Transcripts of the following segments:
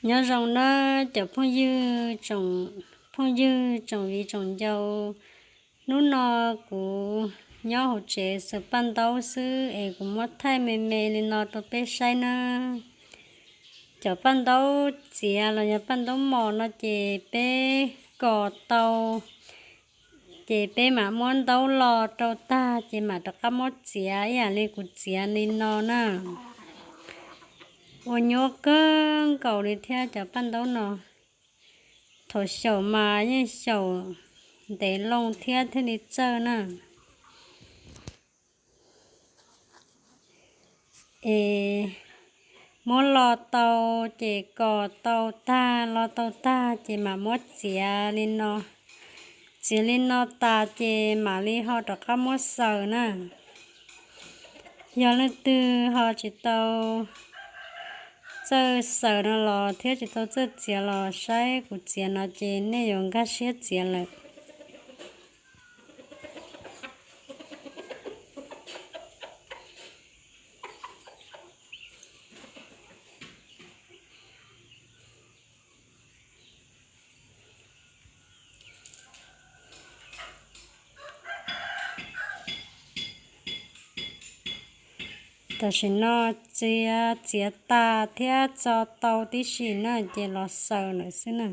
Nyob zoo nawb cov phooj ywg, phooj ywg tsoom viv tsoom ncau. Hnub no kuv nyob hauv tsev xaws paj ntaub xwb es kuv muab thaij me me li no rau peb saib nawb. Cov paj ntaub txiav los yog paj ntaub mos no ces peb kos tau, ces peb mam muab ntaub lo rau tag ces mam rov qab muab txiav ib yam li kuv txiav li no na. Ua nyuaj kawg nkaus li thiab cov paj ntaub no. Thaum xyaum mas yeej xyaum ntev loo thiab thiaj li txawj na. Es muab lo tau, ces kos tau tag, lo tau tag ces mam muab txiav li no. Txiav li no tas ces mam li ho rov qab muab xaws na. Yog leej twg ho tsis tau txawj xaws no los thiab tsis tau txawj txiav los saib kuv txiav no ces nej yuav nkag siab txiav lawm. Tam sim no txiav, txiav tas thiab txo tau tib si na ces los xaws lawm xwb na.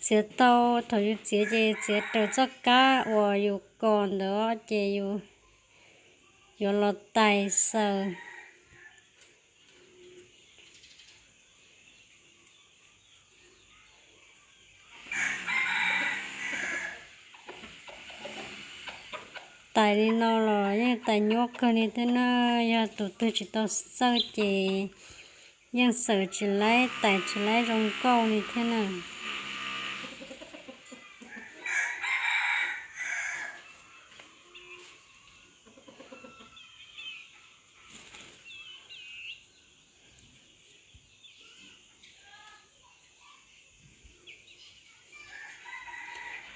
Txiav tau, thaum yus txiav ces txiav raws txoj kab uas yus kos ntawd ces yus yuav los tais xaws. Tais li no los yeej tais nyuaj kawg li thiab na, yog tus twg tsis tau txawj ces yeej xaws tsis laib, tais tsis laib zoo nkauj li thiab na.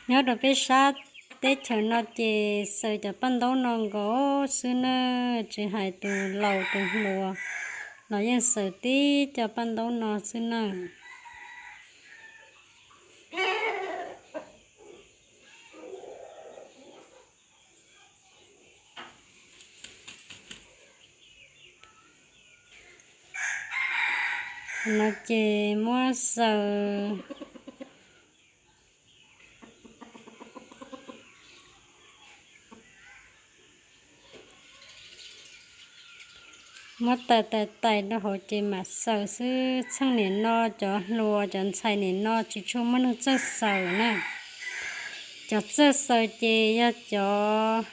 Nyob rau peb sab teb chaws no ces xaws cov paj ntaub no nkaus xwb na, tsis hais tus laus tus hluas los yeej xaws tib co paj ntaub no xwb na. No ces muab xaws Muab tais tais tais rau hauv ces mam xaws xwb. Txheej niam no cov hluas cov ntxhais niam no tsis tshua muaj neeg txawj xaws na. Cov txawj xaws ces yog cov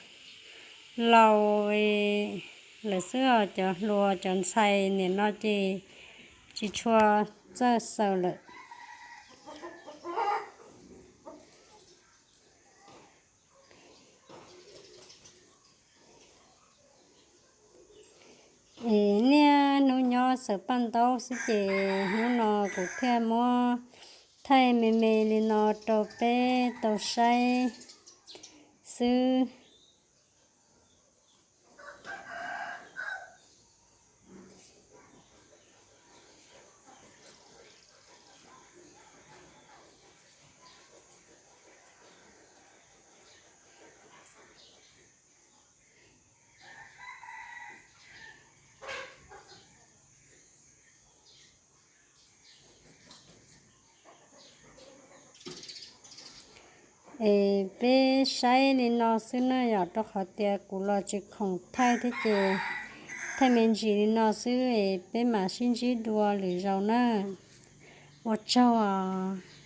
laus lawm xwb os, cov hluas cov ntxhais niam no ces tsis tshua txawj xaws lawm. Es niaj hnub nyob xaws paj ntaub xwb ces hnub no kuv thiaj muab thaij me me li no rau peb tau saib xwb. Es peb saib li no xwb na yom, rau qhov tias kuv los tsis khoom thaij thiab ces thaij me ntsis li no xwb es peb mam sib ntsib dua lwm zaus na. Ua tsaug os.